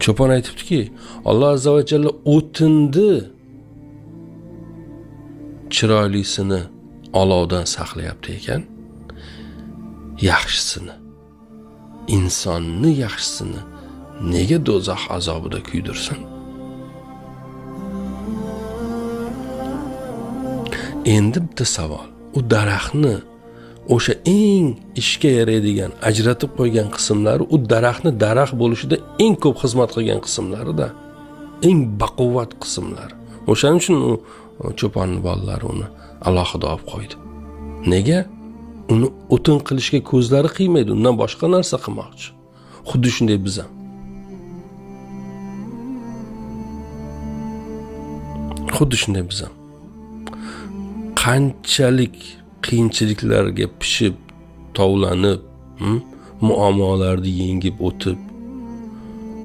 Cho'pon aytibdiki, Alloh azza va jalla o'tinni chiroylisini olovdan saqlayapti ekan, yaxshisini, insonni yaxshisini nega do'zax azobida kuydirsin? Endi bitta savol. U daraxtni o'sha eng ishga yaraydigan, ajratib qo'ygan qismlari, u daraxtni daraxt bo'lishida eng ko'p xizmat qilgan qismlarida, eng baquvvat qismlari. O'shaning uchun u cho'ponning bolalari uni alohida olib qo'ydi. Nega? Uni o'tin qilishga ko'zlari qiymaydi, undan boshqa narsa qilmoqchi. Xuddi shunday biz ham. Xuddi shunday biz ham. Qanchalik qiyinchiliklarga pishib, tovlanib, muammolarni yengib o'tib,